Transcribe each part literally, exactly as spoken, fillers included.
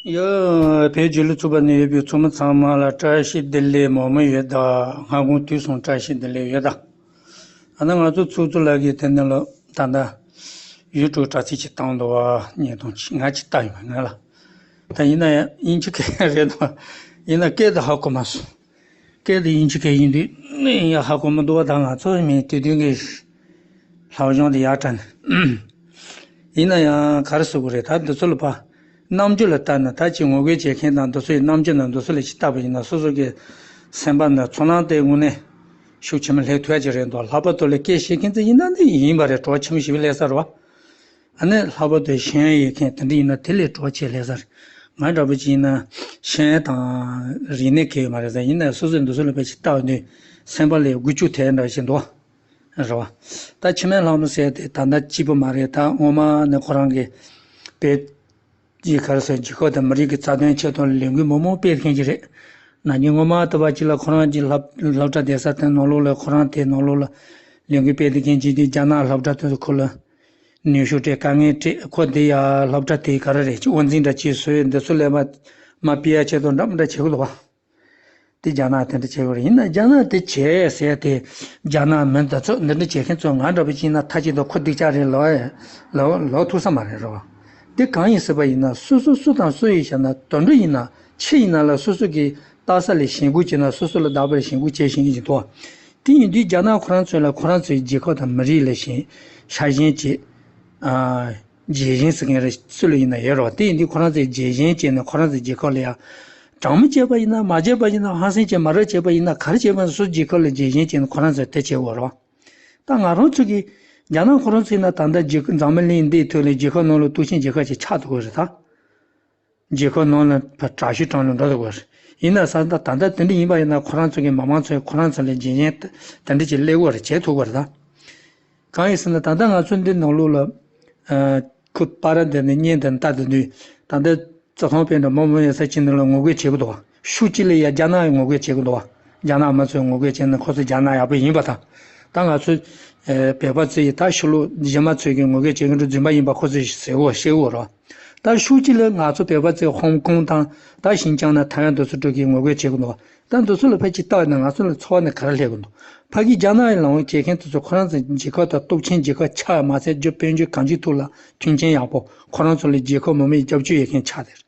ཡ། བོད་རྒྱལ་ལོ་ཚུགས་པ་ནས་ཡོད་པའི་ཚོགས་མི་ཚང་མ་ལ་བཀྲ་ཤིས་བདེ་ལེགས་མང་མང་ཡོད་ད། སྔ་དགོང་དུས་གསུམ་བཀྲ་ཤིས་བདེ་ལེགས་ཡོད་ད། ཨ་ན་ང་ཚོ་ཚོགས་གཙོ་ལགས་ཀྱིས་དེ་ནས་ལོ་ད་ལྟ་ཡུ་ཊུབ་དྲ་ཚིགས་ཅིག་བཏང་འདུག་བ། བརྙན་ཐུང་ཅིག་ང་ཅིག་ལྟ་ཡོང་བ་ང་ལ། ད་ཡིན་ན་ཡང་དབྱིན་ཇི་སྐད་རེད་དོ། ཡིན་ན་སྐད་དུ་ཧ་གོ་མ་སོང་། སྐད་དེ་དབྱིན་ཇི་སྐད་ཡིན་དུས་ཡང་ཧ་གོ་མི་འདུག་བ། ད་ང་ཚོ་མི་དུས་དུས་ཀྱི་ལྷག་སྦྱོང་དེ་ཡར་དྲན། ཡིན་ན་ཡང་ག་རེ་ཟེར་དགོས་རེད། ད་འདི་ཚོ་ལ་ཕ་རྣམ་འགྱུར་ལ་ལྟ་ན། ད་ཅིག་ངོ་རྒོལ་བྱེད་མཁན་དང་འདི་ཚོའི་རྣམ་འགྱུར་ན་འདི་ཚོ་ལ་ཅིག་ལྟ་བ་ཡིན་ན་སོ་སོ་གི་སེམས་པ་ན་ཚོར་སྣང་དེ་དངོས་གནས་ཤུགས་ཆེན་པོ་སླེབས་ཐུབ་ཡ་ཅིག་རེད་འདུག་ལྷག་པར་དུ་ལ་སྐད་བཤད་མཁན་ཚོ་ཡིན་ན་ནི་ཡིན་པ་རེད། གྲོགས་ཆེན་པོ་ཞིག་སླེབས་ས་རེད་བ། ཨ་ནི་ལྷག་པར་དུ་ཤེས་ཡོན་ཡོད་མཁན་དེ་འདྲ་ཡིན་ན་དེ་ལས་གྲོགས་ཆེ་ལྷག་ས་རེད། ང་འདྲ་པོ་ཅིག་ཡིན་ན་ཤེས་ཡོན་དང་རིག་གནས་གལ་ཡོད་མ་རེད་ཟེར། ཡིན་ན་སོ་སོའི་འདུག་སེ་ལ་ཕལ་ཆེར་ལྟ་བ་ནི་སེམས་པ་ལ་འགུལ་སྐྱོད་ཐེབས་འདྲ་ཞིག་འདུག་རེད་བ། ད་འཆི་མེད་ལྷ་མོ་ཟེར་དེ་ད་ལྟ་སྐྱིད་པོ་མ་རེད། ད་སྔོན་མ་ནས་ཁོ་རང་གི་བོད་ཀྱི་ག་རེ་ཟེར་རྒྱལ་ཁབ་དང་མི་རིགས་ཀྱི་རྩ་དོན་ཆེད་དུ་ལས་འགུལ་མང་མང་སྤེལ་མཁན་ཅིག་རེད། ན་ནིང་སྔོན་མ་ལྟ་བུ་ཅིག་ལ་ཁོ་རང་གི་སློབ་སློབ་གྲྭ་བསྡད་ས་དེ་ནང་ལོགས་ལ་ཁོ་རང་དེ་ནང་ལོགས་ལ་ལས་འགུལ་སྤེལ་བསྡད་མཁན་ཅིག་དེ་རྒྱ་ནག་སློབ་གྲྭ་དེ་ཚོ་ཁོ་ལ་ནུས་ཤུགས་སྤྲད། དཀའ་ངལ་སྤྲད། ཁོ་འདི་ཡ་སློབ་གྲྭ་དེ་ག་རེ་རེད། དབུ་འཛིན་འདྲ་ཅིག་བཟོས། འདི་ཚོ་ལས་མ་མ་སྤེལ་ཡ་ཆེད་དུ་འདྲ་མི་འདྲ་བྱེད་དགོས་འདུག་བ། དེ་རྒྱ་ནག་དེ་འདྲ་བྱེད་དགོས་རེད། ཡིན་ན་རྒྱ་ནག་དེ་བྱས་ཟེར་དེ་རྒྱ་ནག་མི་འདི་ཚོ་འདི་འདྲ་བྱེད་མཁན་ཚོ་ང་འདྲ་པོ་ཅིག་ཡིན་ན་མཐའ་གཅིག་ཏུ་ཁོ་སྡུག་ཅག་རེད་ལབ་ལབ་ལབ་ཐུབ་ས་མ་རེད་རོ། དེ་གང་ཡིན་ཟེར་བ་ཡིན་ན་སོ་སོ་སུ་དང་སུ་ཡིན་ཤག་ན་དོན་འགྲུབ་ཡིན་ན་ཆི་ཡིན་ན་ལ་སོ་སོ་གི་ལྟ་ས་ལ་ཞེན་ཁུལ་བྱས་ན་སོ་སོ་ལ་བདག་པོ་ལ་ཞེན་ཁུལ་བྱས་ཤིང་ཡིན་ཏོ། དེ་ཡིན་དུས་རྒྱ་ནག་ཁོ་རང་ཚོ་ལ་ཁོ་རང་ཚོའི་རྒྱལ་ཁབ་དང་མི་རིགས་ལ་ཞེན་ཆགས་ཞེན་བྱེད། ཨ། རྒྱལ་ཞེན་ཟེར་མཁན་རེ་སུ་ལ་ཡིན་ན་ཡོད་རེད་བ། དེ་ཡིན་དུས་ཁོ་རང་ཚོའི་རྒྱལ་ཞེན་བྱས་ནས་ཁོ་རང་ཚོའི་རྒྱལ་ཁབ་ལ་ཡང་དྲང་མོ་བྱས་པ་ཡིན་ན་མ་བྱས་པ་ཡིན་ན་ཧང་སང་བྱས་མ་རབས་བྱས་པ་ཡིན་ན་ག་རེ་བྱས་པ་ཡིན་ན་སོ་སོའི་རྒྱལ་ཁབ་ལ་རྒྱལ་ཞེན་བྱས་ནས་ཁོ་རང་ཚོས་དེ་བྱེད་དགོས་རེད་བ། ད་ང་རང་ཚོ་གི་རྒྱ་ནག་ཁོ་རང་ཚོ་ཡིན་ན་ད་ལྟ་རྒྱལ་ཁབ་འཛམ་བུ་གླིང་འདིའི་ཐོག་ལ་རྒྱལ་ཁབ་ནང་ལ་སྟོབས་ཆེན་རྒྱལ་ཁབ་ཅིག་ཆགས་ཐུབ་ཀྱི་རེད་ད། རྒྱལ་ཁབ་ནང་ལ་དྲག་ཤོས་གྲས་ལ་འགྲོ་ཐུབ་ཀྱི་རེད། ཡིན་ན་ས་ད་ད་ལྟ་དེ་འདྲ་ཡིན་པ་ཡིན་ན་ཁོ་རང་ཚོ་གི་མི་མང་ཚོས་ཁོ་རང་ཚོ་ལ་རྒྱལ་ཞེན་དེ་འདྲ་ཅིག་སླེབས་ཀྱི་རེད། བྱེད་ཐུབ་ཀྱི་རེད་ད། གང་ཡིན་ཟེར་ན་ད་ལྟ་ང་ཚོ་འདི་ནང་ལོགས་ལ་ཨ་ཁུ་པར་འདི་ནས་བརྙན་འདི་ལྟ་དུས་ད་ལྟ་རྩི་ཤིང་དཔོན་དང་མི་མང་ཡོད་ས་ཅིག་ནང་ལ་ངོ་རྒོལ་བྱེད་ཀྱི་འདུག་བ། ཤུགས་ཅིག་ལ་ཡ་རྒྱ་ནག་ཡང་ངོ་རྒོལ་བྱེད་ཀྱི་འདུག་བ། རྒྱ་ནག་མི་ཚོས་ངོ་རྒོལ་བྱས་ན་ཁོ་ཚོ་རྒྱ་ནག་ཡག་པོ་ཡིན་པ་དང་། ད་ང་ཚོ་ཨ་བོད་པ་ཚོ་ཡི་ད་ཕྱི་ལོགས་གཞན་མ་ཚོས་ཀྱི་ངོ་རྒོལ་བྱེད་ཀྱི་འདུག་རྫུན་པ་ཡིན་པ་ཁོ་ཚོས་ཟེར་གོ་ཤེས་གོ་རོ། ད་ཤུགས་ཅིག་ལ་ང་ཚོ་བོད་པ་ཚོས་ཧོང་ཀོང་དང་ད་ཤིན་ཅང་ན་ཐའེ་ཝན་དུ་སུ་འགྲོ་གི་ངོ་རྒོལ་བྱེད་ཀྱི་འདུག་ད་འདི་ཚོ་ལ་ཕལ་ཆེར་ལྟ་བ་ན་ང་ཚོ་ལ་ཚོར་བ་ནི་ག་རེ་སླེབས་ཀྱི་འདུག་ཕ་གི་རྒྱ་ནག་ཡི་ལམ་ལྷོང་བྱེད་མཁན་དེ་ཚོ་ཁོ་རང་ཚོ་རྒྱལ་ཁབ་དང་སྟོབས་ཆེན་རྒྱལ་ཁབ་ཆགས་མ་ཚད་རྒྱུ་དཔལ་འབྱོར་གང་ཅིའི་ཐོག་ལ་མཐུན་རྐྱེན་ཡག་པོ་ཁོ་རང་ཚོ་ལ་རྒྱལ་ཁབ་མི་མང་གི་སྐྱབས་བཅོལ་ཡོད་མཁན་ཆགས་དེ་རེད།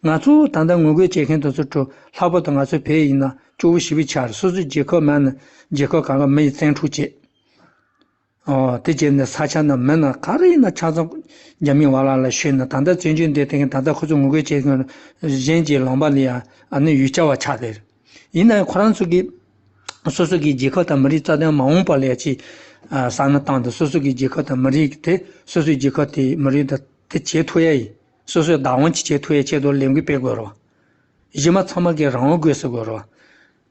ང་ཚོ་ད་ལྟ་ངོ་རྒོལ་བྱེད་མཁན་དེ་ཚོ་ཁྲོད་ལྷག་པར་དུ་ང་ཚོ་བོད་ཡིན་ན་སྐྱོ་བོ་ཞེ་པོ་ཆགས་རེད། སོ་སོའི་རྒྱལ་ཁབ་མ་ནི་རྒྱལ་ཁབ་གང་ག་མི་ཡི་བཙན་འཕྲོག་བྱེད། ཨོ། དེ་བྱས་ནས་ས་ཆ་ན་མི་ན་ག་རེ་ཡིན་ན་ཆ་ཚང་རྒྱ་མིའི་བ་ལ་ལ་ཤོད་ན་ད་ལྟ་བཙན་བྱོལ་འདི་དེ་ད་ལྟ་ཁོ་ཚོ་ངོ་རྒོལ་བྱེད་མཁན་གཞན་གྱི་ལུང་པ་ལ་ཡང་ཨ་ནི་ཡུལ་གྱར་བ་ཆགས་ཏེ། ཡིན་ནའང་ཁོ་རང་ཚོ་གིས་སོ་སོ་གི་རྒྱལ་ཁབ་དང་མི་རིགས་རྩ་དོན་མ་འོངས་པ་ལ་ཡ་ཅིག་ཨ་བསམ་བློ་བཏང་སྟེ་སོ་སོ་གི་རྒྱལ་ཁབ་དང་མི་རིགས་དེ་སོ་སོའི་རྒྱལ་ཁབ་དེ་མི་རིགས་དེ་དེ་བྱེད་ཐུབ་ཡ་ཡིན། སོ་སོའི་བདག་དབང་ཅིག་བྱེད་ཐུབ་ཡ་ཆེད་དུ་ལས་འགུལ་སྤེལ་དགོས་རེད་བ། གཞི་མ་ཚང་མ་གི་རང་དབང་དགོས་ཟེར་དགོས་རེད་བ།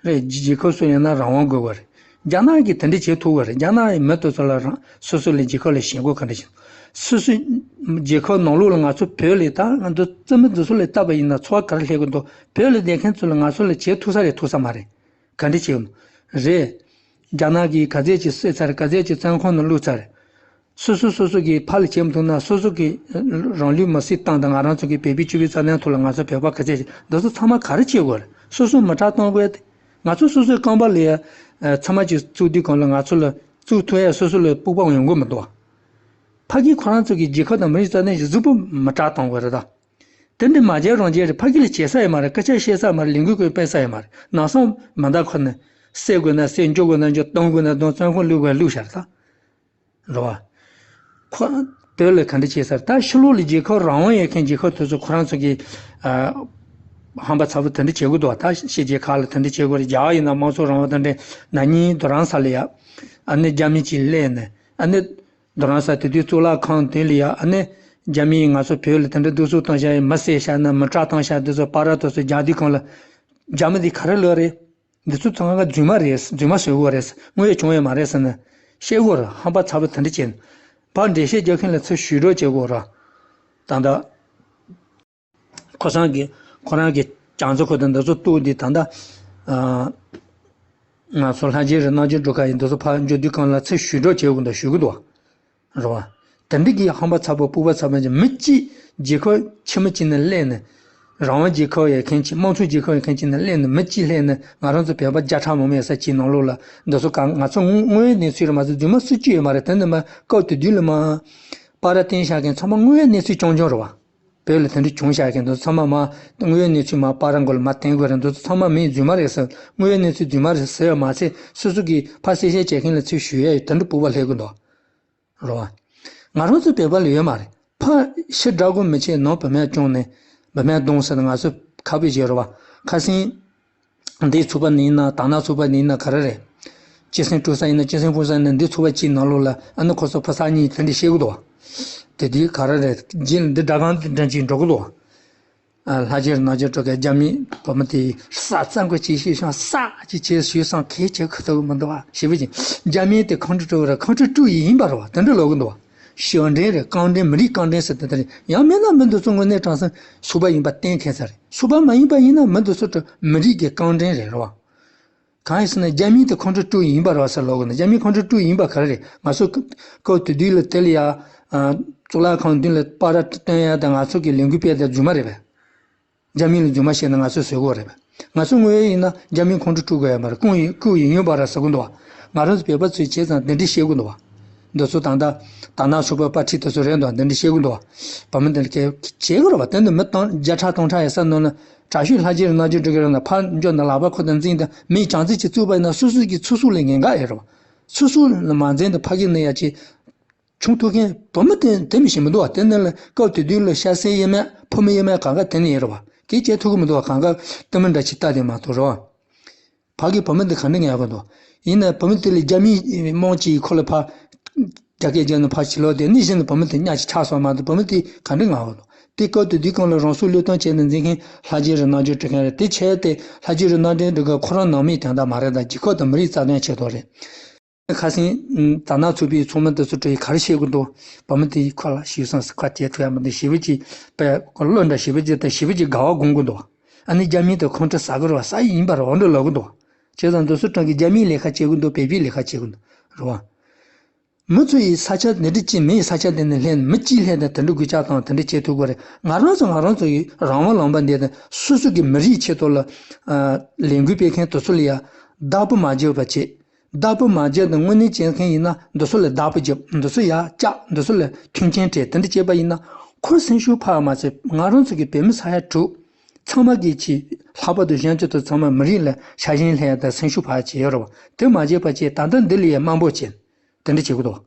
རེད། རྒྱལ་ཁབ་སུ་ཡིན་ན་རང་དབང་དགོས་པ་རེད། རྒྱ་ནག་གིས་དེ་འདྲ་བྱེད་ཐུབ་པ་རེད། རྒྱ་ནག་གི་མི་དེ་ཚོ་ལ་རང་སོ་སོ་ལ་རྒྱལ་ཁབ་ལ་ཞེན་ཁོག་ག་འདྲ་བྱེད། སོ་སོའི་རྒྱལ་ཁབ་ནང་ལོགས་ལ་ང་ཚོ་བོད་ལ་ད་ང་ཚོ་རྩིས་མི་འདི་ཚོ་ལ་བལྟས་པ་ཡིན་ན་ཚོར་བ་ག་རེ་སླེབས་ཀྱི་འདུག་བོད་ལ་བསྡད་མཁན་ཚོ་ལ་ང་ཚོ་ལ་བྱེད་ཐུབ་ས་རེད་ཐུབ་ས་མ་རེད། ག་འདྲ་བྱེད་ཡོང་། རེད། རྒྱ་ནག་གིས་ག་ཚད་ཅིག་བསད་ཚར་ག་ཚད་ཅིག་བཙོན་ཁང་ནང་བླུགས་ཚར། སོ་སོ་སོ་སོ་གིས་ཕར་ལ་བྱེད་མི་ཐུབ་ན་སོ་སོ་གིས་རང་ལུས་མེར་སྲེག་བཏང་དང་ང་རང་ཚོ་གི་བོད་པའི་སྤྱི་པའི་རྩ་དོན་ཐོག་ལ་ང་ཚོ་བོད་པ་ག་ཚད་ཅིག་འདི་ཚོ་ཚང་མ་ག་རེ་བྱེད་དགོས་རེད། སོ་སོ་མི་དྲག་གཏོང་དགོས་ཏེ། ང་ཚོ་སོ་སོའི་རྐང་པ་ལ་ཡ་ཚང་མ་ཅིག་བཙུགས་དུས་གང་ལ་ང་ཚོ་ལ་བཙུགས་ཐུབ་ཡ་སོ་སོ་ལ་སྤོབས་པ་ཡོང་གི་མི་འདུག་ཕ་གིས་ཁོ་རང་ཚོ་གི་རྒྱལ་ཁབ་དང་མི་རིགས་རྩ་དོན་ཞིག་གཟུགས་པོ་མི་དྲག་གཏོང་དགོས་རེད་ད། དེ་འདྲ་མ་བྱས་རང་བྱས་རེད། ཕ་གི་ལ་བྱེད་ས་ཡོད་མ་རེད། སྐད་ཆ་བཤད་ས་མ་རེད། ལས་འགུལ་སྐོར་སྤེལ་ས་ཡོད་མ་རེད། ནང་སང་མ་འདའ་ཁོ་ནས་བསད་དགོས་ན་བསད། འཇོག་དགོས་ན་འཇོག་གཏོང་དགོས་ན་གཏོང་། བཙོན་ཁང་བླུག་དགོས་བླུག་བཞག་རེད་ད། རེད་བ། ཁོ་བོད་ལ་ག་འདྲ་བྱེད་ས་རེད། ད་ཕྱི་ལོགས་ལ་རྒྱལ་ཁབ་རང་དབང་ཡོད་མཁན་རྒྱལ་ཁབ་དེ་ཚོ་ཁོ་རང་ཚོ་གི་ཨ་ཧམ་པ་ཚ་པོ་དེ་འདྲ་བྱེད་དགོས་འདུག་ད་ཕྱི་རྒྱལ་ཁག་ལ་དེ་འདྲ་བྱེད་དགོས་རེད། རྒྱ་གར་ཡིན་ན་དམངས་གཙོ་རང་དབང་དེ་འདྲ་ན་ནིང་རྡ་རམ་ས་ལ་ཡ་ཨ་ནི་རྒྱ་མི་གཅིག་སླེབས་ནས་ཨ་ནི། རྡ་རམ་ས་དེ་དུས་གཙུག་ལག་ཁང་དེ་ལ་ཡ་ཨ་ནི་རྒྱ་མིས་ང་ཚོ་བོད་ལ་དེ་འདྲ་གདུག་རྩུབ་བཏང་བཞག་ཡ་མི་བསད་བཞག་ན་མི་ཁྲག་བཏང་བཞག་འདི་ཚོ་པར་དེ་ཚོ་རྒྱག་དུས་གང་ལ་རྒྱ་མི་འདི་ག་རེ་ལབ་རེད། འདི་ཚོ་ཚང་མ་རྫུན་མ་རེད། རྫུན་མ་བཟོས་ཡོད་རེད། དངོས་ཡོད་བྱུང་ཡོད་མ་རེད་ཟེར་ནས་བཤད་ཡོད་རེད། ཧམ་པ་ཚ་པོ་དེ་འདྲ་བྱས་ནས་ཕར་འགྲེལ་བཤད་རྒྱག་མཁན་ལ་ཚུར་ཞུ་སྒྲོག་བྱེད་དགོས་རེད། ད་ལྟ། ཁོ་ཚང་གི་ཁོ་རང་གི་བྱང་ཚོ་ཁོ་དང་འདི་ཚོ་གཏུག་འདི་ད་ལྟ་ཨ་ང་ཚོ་ལྷ་རྗེ་རི་རྣམ་རྒྱལ་སྒྲོལ་དཀར་ཡིན་འདི་ཚོ་ཕར་འགྱོ་དུས་གང་ལ་ཚུར་ཞུ་སྒྲོག་བྱེད་དགོས་འདུག་ཞུ་གི་འདུག་བ། རེད་བ། དེ་འདྲ་གི་ཧམ་པ་ཚ་པོ་སྤུ་པ་ཚ་པོ་ཅིག་མི་གཅིག་རྒྱལ་ཁབ་ཕྱི་མི་གཅིག་ནས་སླེབས་ནས་ རང་དབང་རྒྱལ་ཁབ་ཡོད་མཁན་ཅིག་དམངས་གཙོ་རྒྱལ་ཁབ་ཡོད་མཁན་ཅིག་ནས་སླེབས་ནས་མི་གཅིག་སླེབས་ནས་ང་རང་ཚོ་བོད་པ་བརྒྱ་ཕྲག་མང་པོ་ཡོད་ས་ཅིག་ནང་ལོགས་ལ་འདི་ཚོ་གང་ང་ཚོ་དངོས་དངོས་ཡོད་གནས་ཚུལ་རེད་མ་གཏོགས་རྫུན་མ་སུ་གཅིག་ཡོད་མ་རེད། དེ་འདི་མ་སྐབས་དེ་དུས་ལ་མ་པར་བཏོན་བཞག་མཁན་ཚང་མ་དངོས་ཡོད་གནས་ཚུལ་རྐྱང་རྐྱང་རེད་བ། བོད་ལ་དེ་འདྲ་བྱུང་བཞག་མཁན་འདི་ཚོ་ཚང་མ་མ་དངོས་ཡོད་གནས་ཚུལ་མ་པར་མགོ་ལ་མ་བཏོན་དགོས་རེད། འདི་ཚོ་ཚང་མ་མིན་རྫུན་མ་རེད་ཟེར། དངོས་ཡོད་གནས་ཚུལ་རྫུན་མ་རེད་ཟེར་བ་མ་ཚད་སོ་སོ་གིས་ཕར་གསལ་བཤད་བྱེད་མཁན་ལ་ཚུར་ཞུ་ཡས་ཡོད་དེ་འདྲ་སྤོབས་པ་སླེབས་ཀྱི་འདུག་རེད་བ། ང་རང་ཚོ་བོད་པ་ལ་ཡོད་མ་རེད། ཕ་ཤི་དགྲ་དགོང་མི་ཆེ་ནང་བུད་མེད་བཅོམ་ནས་བུད་མེད་བརྡུངས་ཟེར་ནས་ང་ཚོ་ཁ་དཔེ་བྱས་རེད་བ། ཁ་སང་འདིའི་ཚོགས་པ་ནས་ཡིན་ན་དར་ནག་ཚོགས་པ་ནས་ཡིན་ན་ག་རེ་རེད། སྤྱི་སེམས་དཀྲུག་ས་ཡིན་ན་སྤྱི་སེམས་ཕུང་ས་ཡིན་ན་འདི་ཚོགས་པ་གཅིག་ནང་ལོགས་ལ་ཨ་ནི་ཁོ་ཚོ་ཕ་ས་གཉིས་དེ་འདྲ་བཤད་གི་འདུག་བ། དེ་དུས་ག་རེ་རེད། རྗེས་ལ་འདི་སྒྲ་གང་འདྲ་ཅིག་འགྲོ་གི་འདུག་བ། ལྷ་རྗེ་རི་ནག་རྗེ་སྤྲུལ་སྐུ་རྒྱ་མིའི་བུ་མོ་དེ་ས་གཙང་ཁུལ་གྱི་ཤེས་བྱུང་ས་ཅིག་བྱས་ཞུས་སང་གལ་ཆེ་ཁུ་ཐུག་མི་འདུག་བ་ཞེས་པ་ཅིག་རྒྱ་མིའི་དེ་ཁོང་ཁྲོ་སྤྲོ་བ་ར་ཁོང་ཁྲོ་སྤྲོ་ཡི་ཡིན་པ་རེད་བ། དེ་འདྲ་ལོག་གི་འདུག་བ། ཞབས་འདྲེན་རེད། རྐང་འདྲེན་མི་རིགས་རྐང་འདྲེན་ཟེར་དེ་ལྟར་ཡང་མིན་ན་མི་འདི་ཚོ་དངོས་གནས་དྲང་སེམས་ཞུགས་པ་ཡིན་པ་གཏན་འཁེལ་ས་རེད། ཞུགས་པ་མ་ཡིན་པ་ཡིན་ན་མི་འདི་ཚོ་མི་རིགས་ཀྱི་རྐང་འདྲེན་རེད་རེད་བ། གང་ཡིན་ཟེར་ན་རྒྱ་མིའི་དེ་ཁོང་ཁྲོ་སྤྲོ་ཡིན་པ་རེད་བ་ཟེར་ལོག་གི་འདུག་རྒྱ་མིའི་ཁོང་ཁྲོ་སྤྲོ་ཡིན་པ་ག་རེ་རེད། ང་ཚོ་སྐབས་དེ་དུས་ལ་དེ་ལ་ཡ་གཙུག་ལག་ཁང་མདུན་ལ་པར་སྟོན་ཡ་དང་ང་ཚོ་གི་ལས་འགུལ་སྤེལ་དེ་རྫུན་མ་རེད་པས། རྒྱ་མི་ལ་རྫུན་མ་བཤད་ན་ང་ཚོས་བཟོད་དགོས་རེད་པས། ང་ཚོ་དངོས་ཡོད་ཡིན་ན་རྒྱ་མིའི་ཁོང་ཁྲོ་སྤྲོ་དགོས་ཡ་མ་རེད། ལྐུགས་ཡིན་ལྐུགས་ཡིན་ཡོད་པ་རེད་ཟེར་གི་འདུག་བ། ང་རང་ཚོ་བོད་པ་ཚོས་བྱས་ཙང་འདི་འདྲ་བཤད་གི་འདུག་བ། འདི་ཚོ་ད་ལྟ་དར་ནག་ཚོགས་པའི་པར་ཁྲིད་དེ་ཚོ་རེད་འདུག་འདི་འདྲ་བཤད་གི་འདུག་བ། བ་མི་འདི་ལ་སྐད་བྱེད་དགོས་རེད་བ། དེ་འདི་མི་སྟོང་བརྒྱ་ཕྲག་སྟོང་ཕྲག་ཡོད་ས་ནང་ལ་དྲག་ཤོས་ལྷ་རྗེ་རིན་ཆེན་འབྲུག་རྒྱལ་རང་ལ་ཕར་འཇོག་ན་ལག་པ་ཁོ་དང་འཛིང་དང་མིའི་བྱམས་བརྩེ་ཅིག་བཙུགས་པ་ཡིན་ན་སོ་སོ་གི་ཚུགས་གསོ་ལས་ངན་ག་ཡོད་རེད་བ། ཚུགས་གསོ་ལ་མ་འཛེམ་དུ་ཕ་གི་ནི་ཡ་ཅིག་ཆུང་ཐུག་མཁན་བུ་མོ་དེ་དེ་མི་ཤེས་མི་འདུག་བ། དེ་ནི་ལ་སྐབས་དེ་དུས་ལ་ཤ་ཟའི་ཡས་མས་ཕོ་མོ་ཡས་མས་གང་ག་དེ་ནི་ཡིན་རེད་བ། སྐད་ཆ་ཐུག་གི་མི་འདུག་བ། གང་ག་ལྟད་མོ་འདྲ་ཅིག་ལྟ་དེ་མ་གཏོགས་རེད་བ། ཕ་གི་བུ་མོ་འདི་ག་འདྲ་ངན་གོ་འདུག་ཡིན་ན་བུ་མོ་དེ་ལ་རྒྱ་མིའི་དམངས་ཀྱིས་ཁོ་ལ་ཕ་རྒྱ་སྐད་རྒྱབ་ནས་ཕ་ཕྱི་ལོགས་དེ་ནི་གཞི་ནས་བུ་མོ་དེ་གཉའ་ཅིག་ཆག་སོང་མ་གཏོགས་བུ་མོ་དེ་ག་འདྲ་ངན་གོ་འདུག་དེ་སྐབས་དེ་དུས་གང་ལ་རང་སྲོག་བློས་གཏོང་བྱས་ནས་འཛིན་མཁན་ལྷ་རྗེ་རིན་ཆེན་འབྲུག་རྒྱལ་རེད། དེ་བྱས་ཏེ་ལྷ་རྗེ་རིན་ཆེན་འབྲུག་རྒྱལ་ཁོ་རང་ནང་མི་དོན་དག་མ་རེད། ད་རྒྱལ་ཁབ་དང་མི་རིགས་རྩ་དོན་ཆེད་དུ་རེད། ཁ་སང་དར་ནག་ཚོགས་པའི་ཚོགས་མི་དེ་ཚོ་གྲོས་ཡིག་ག་རེ་བཤད་དགོས་འདུག་བུ་མོ་དེ་ཁོ་ལ་ཞུས་སོང་ཟེར་ཁ་གཏད་ཐུབ་ཡ་མི་འདུག་ཞེ་པོ་ཅིག་པས་བློ་འདྲ་ཞེ་པོ་ཅིག་དང་ཞེ་པོ་ཅིག་དགའ་བ་སྒོམ་གི་འདུག་ཨ་ནི་རྒྱ་མི་དེ་ཁོང་ཁྲོ་ཟ་གི་རེད་བ། ཟ་ཡི་ཡིན་པ་རེད་བ། འདྲ་ལབ་གི་འདུག་བྱས་ཙང་འདི་ཚོ་གྲངས་ཀྱི་རྒྱ་མིའི་ལས་ཀ་བྱེད་གི་འདུག་བོད་པའི་ལས་ཀ་བྱེད་གི་འདུག་རེད་བ། མི་ཚོ་ཡི་ས་ཆ་འདི་འདྲ་ཅིག་མི་ཡི་ས་ཆ་འདི་ནས་ལྷན་མི་གཅིག་ལྷན་དང་དེ་འདྲ་གུས་ཅག་དང་དེ་འདྲ་བྱེད་ཐུབ་དགོས་རེད། ང་རང་ཚོ་ང་རང་ཚོ་ཡི་རང་དབང་ལུང་པ་འདི་དང་སོ་སོ་གི་མི་རིགས་ཆེད་དུ་ལ་ལས་འགུལ་སྤེལ་མཁན་དེ་ཚོ་ལ་ཡ་བདག་པོ་མ་བརྒྱབ་པ་བྱེད། བདག་པོ་མ་བརྒྱབ་དང་དངོས་གནས་བྱེད་མཁན་ཡིན་ན་འདི་ཚོ་ལ་བདག་པོ་བརྒྱབ། འདི་ཚོ་ཡར་བཅག། འདི་ཚོ་ལ་མཐུན་རྐྱེན་སྤྲད། དེ་འདྲ་བྱས་པ་ཡིན་ན་ཁོ་སེམས་ཤུགས་འཕར་བ་མ་ཟད་ང་རང་ཚོ་གི་བོད་མི་ས་ཡ་དྲུག་ཚང་མ་གིས་ཀྱིས་ལྷག་པར་དུ་གཞོན་སྐྱེས་དང་ཚང་མ་མི་རིགས་ལ་ཤ་ཞེན་སླེབས་ཡ་དང་སེམས་ཤུགས་འཕར་བ་བྱེད་ཡོད་རེད་བ། དེ་མ་བྱས་པ་བྱས་ད་ལྟ་འདི་ལ་ཡ་དམའ་འབེབས་བྱེད། དེ་འདྲ་བྱེད་ཀྱི་འདུག་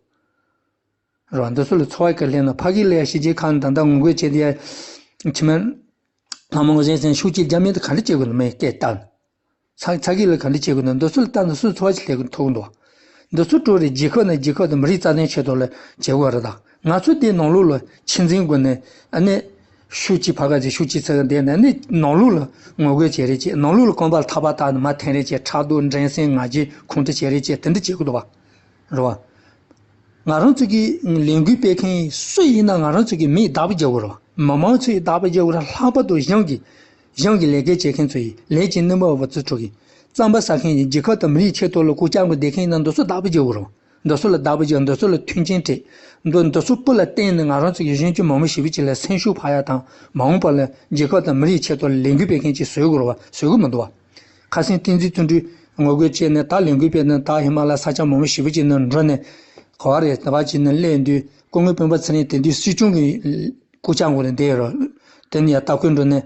རེད་བ། འདི་ཚོ་ལ་འཚོ་བ་ག་ལེན་ན་ཕ་གི་ལ་ཡ་གཞིས་བྱེས་ཁག་ནས་ད་ལྟ་ངོ་རྒོལ་བྱས་ཏེ་ཡ་ཕྱི་མ་ལྷ་མོ་གཞན་ཟེར་ཤུགས་ཀྱིས་རྒྱ་མི་དེ་ག་འདྲ་བྱེད་དགོས་ནི་མེད་སྐད་བཏང་། ཚ་ཚ་གི་ལ་ག་འདྲ་བྱེད་དགོས་ན་འདི་ཚོ་ལ་ལྟ་ན་སུ་འཚོ་བ་ཞིག་ལས་ཐུབ་འདུག་འདི་ཚོ་སྤྲོ་རེད། རྒྱལ་ཁབ་ནས་རྒྱལ་ཁབ་དང་མི་རིགས་རྩ་དོན་ཆེད་དུ་ལ་བྱེད་དགོས་རེད། ད་ང་ཚོ་དེ་ནང་ལོགས་ལ་ཆེད་འཛིན་དགོས་ནས་ཨ་ནི་ཤུགས་ཀྱིས་ཕ་ག་ཅིག་ཤུགས་ཀྱིས་ཚ་ག་བསྡད་ནས་ཨ་ནི་ནང་ལོགས་ལ་ངོ་རྒོལ་བྱེད་རེད་ཅེས། ནང་ལོགས་ལ་རྐང་པ་ལ་ཐག་པ་བཏགས་ནས་མར་འཐེན་རེད་ཅེས། ཕྲག་དོག་འགྲན་སེམས་ང་རྒྱལ་ཁོང་ཁྲོ་བྱེད་རེད་ཅེས་དེ་འདྲ་བྱེད་དགོས་འདུག་བ། རེད་བ། ང་རང་ཚོ་གི་ལས་འགུལ་སྤེལ་མཁན་སུ་ཡིན་ན་ང་རང་ཚོ་གི་མིས་བདག་པོ་རྒྱག་དགོས་རེད་བ། མི་མང་ཚོས་བདག་པོ་རྒྱག་དགོས་རེད། ལྷག་པར་དུ་གཞུང་གི་གཞུང་གི་ལས་ཀ་བྱེད་མཁན་ཚོ་ཡིས་ལས་ཀྱི་སྣེ་མོ་བ་ཚོ་ཚོ་གིས་རྩམ་པ་ཟ་མཁན་ཡིན། རྒྱལ་ཁབ་དང་མི་རིགས་ཆེད་དུ་ལ་སྐུ་སྐྱབས་དགོས་བསྡད་མཁན་ཡིན་ན་འདི་ཚོ་བདག་པོ་རྒྱག་དགོས་རེད་བ། འདི་ཚོ་ལ་བདག་པོ་རྒྱག་འདི་ཚོ་ལ་མཐུན་རྐྱེན་སྤྲད། འདི་འདི་ཚོ་སྤུ་ལ་བརྟེན་ནས་ང་རང་ཚོ་གི་གཞོན་སྐྱེས་མང་པོ་ཞེ་པོ་ཅིག་ལ་སེམས་ཤུགས་འཕར་ཡ་དང་མ་འོངས་པ་ལ་རྒྱལ་ཁབ་དང་མི་རིགས་ཆེད་དུ་ལས་འགུལ་སྤེལ་མཁན་ཅིག་བཟོ་དགོས་རེད་བ། བཟོ་གི་མི་འདུག་བ། ཁ་སང་བསྟན་འཛིན་བརྩོན་འགྲུས་ངོ་རྒོལ་བྱས་ནས་ད་ལས་འགུལ་སྤེལ་ནས་ད་ཧི་མ་ལ་ས་ཆ་མང་པོ་ཞེ་པོ་ཅིག་ནང་འགྲོ་ནས་ག་བ་རེད་ད་བ་ཅིག་ནང་སླེབས་དུས་སྐུ་ངོ་སྤེན་པ་ཚེ་རིང་དེ་དུས་སྲིད་སྐྱོང་གི་སྐུ་ལྕམ་སྒོ་ནས་བསྡད་ཡོད་རེད། དེ་ནས་ཡར་ལྟ་སྐོར་འགྲོ་ནས་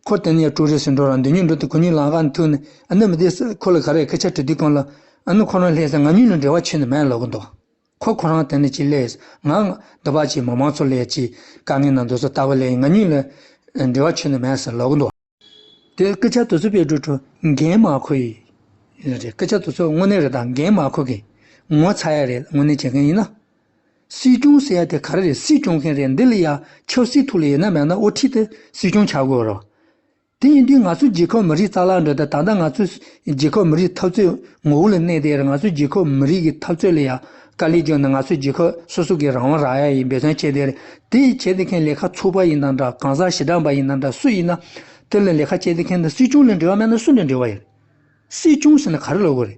ཁོ་དེ་ནས་ཡར་ཀྲུའུ་རེན་སུ་འགྲོ་ར་འདི་ཉིད་འགྲོ་དུས་ཁོ་གཉིས་ལམ་ཁ་ནས་ཐུག་ནས་ཨ་ནི་མི་དེ་ཁོ་ལ་ག་རེ་སྐད་ཆ་དྲི་དུས་གང་ལ་ཨ་ནི་ཁོ་རང་སླེབས་ས་ང་གཉིས་ལ་འབྲེལ་བ་ཆོད་ནས་མེད་ལབ་གི་འདུག་ཁོ་ཁོ་རང་དེ་ནས་ཅིག་སླེབས་ང་འདི་བ་ཅིག་མི་མང་ཚོ་ལ་ཅིག་དཀའ་ངལ་ནང་འདུག་ས་ལྟ་བ་ལས་ང་གཉིས་ལ་འབྲེལ་བ་ཆོད་ནས་མེད་ཟེར་ལབ་གི་འདུག་དེ་སྐད་ཆ་དེ་ཚོ་དཔེ་འགྲོ་འགྲོ་འགན་མ་ཁུར་ཡི་རེད། སྐད་ཆ་དེ་ཚོ་དངོས་གནས་རེད། ད་འགན་མ་ཁུར་གི་ངོ་ཚ་ཡ་རེད། དངོས་གནས་བྱེད་མཁན་ཡིན་ན། སྲིད་སྐྱོང་ཟེར་ཡ་དེ་ག་རེ་རེད། སྲིད་སྐྱོང་མཁན་རེད། འདི་ལ་ཡ་ཆབ་སྲིད་ཐོག་ལ་ཡོད་ན་མེད་ན་དབུ་ཁྲིད་དེ་སྲིད་སྐྱོང་ཆགས་དགོས་རེད། དེ་ཡིན་དུས་ང་ཚོ་རྒྱལ་ཁབ་མི་རིགས་རྩ་བརླག་འགྲོ་དུས་ད་ལྟ་ང་ཚོ་རྒྱལ་ཁབ་མི་རིགས་འཐབ་རྩོད་ངོ་བོ་ལ་གནས་བསྡད་རེད། ང་ཚོ་རྒྱལ་ཁབ་མི་རིགས་ཀྱི་འཐབ་རྩོད་ལ་ཡ་དཀའ་ལས་བརྒྱབ་ནས་ང་ཚོ་རྒྱལ་ཁབ་སོ་སོ་གི་རང་དབང་རག་ཡ་ཡི་འབད་བརྩོན་བྱས་བསྡད་རེད། དེ་བྱས་བསྡད་མཁན་ལས་ཀ་ཚོགས་པ་ཡིན་ན་འདྲ་གང་ཟག་ཞེ་དྲག་པ་ཡིན་ན་འདྲ་སུ་ཡིན་ན་དེ་ལ་ལས་ཀ་བྱས་བསྡད་མཁན་དེ་སྲིད་སྐྱོང་ལ་འབྲེལ་བ་མེད་ན་སུ་ལ་འབྲེལ་བ་ཡོད། སྲིད་སྐྱོང་ཟེར་ན་ག་རེ་ལབ་དགོས་རེད།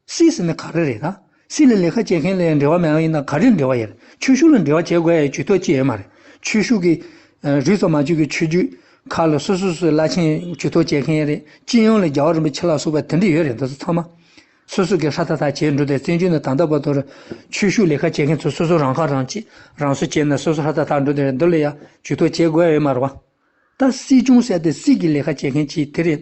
སྲིད་ཟེར་ན་ག་རེ་རེད་ད། སྲིད་ལ་ལས་ཀ་བྱེད་མཁན་ལ་འབྲེལ་བ་མེད་པ་ཡིན་ན་ག་རེ་འབྲེལ་བ་ཡོད་རེད། ཆོས་ཕྱོགས་ལ་འབྲེལ་བ་བྱེད་དགོས་ཡ་ཇུས་གཏོགས་ཅི་ཡོད་མ་རེད། ཆོས་ཕྱོགས་ཀྱི་ རིས་སུ་མ་ཆད་ཀྱི་ཆོས་བརྒྱུད་ཁག་ལ་སོ་སོ་སོའི་བླ་ཆེན་ཇུས་གཏོགས་བྱེད་མཁན་རེད། སྤྱི་ཡོངས་ལ་རྒྱལ་བ་རིན་པོ་ཆེ་ལ་སོགས་པ་དེ་འདྲ་ཡོད་རེད། འདི་ཚོ་ཚང་མ་སོ་སོ་གི་ཧྲ་ཐག་ཐག་བྱས་འགྲོ་དེ། བཙན་བྱོལ་ནས་ད་ལྟ་བར་དུ་ཆོས་ཞུགས་ལས་ཀ་བྱེད་མཁན་ཚོ་སོ་སོ་རང་ཁ་རང་གཅིག་རང་སོ་བྱས་ནས་སོ་སོ་ཧྲ་ཐག་ཐག་འགྲོ་དེ་རེད། འདི་ལ་ཡ་ཇུས་གཏོགས་བྱེད་དགོས་ཡ་ཡོད་མ་རེད་བ། ད་སྲིད་སྐྱོང་ཟེར་དེ་སྲིད་ཀྱི་ལས་ཀ་བྱེད་མཁན་གཅིག་དེ་རེད།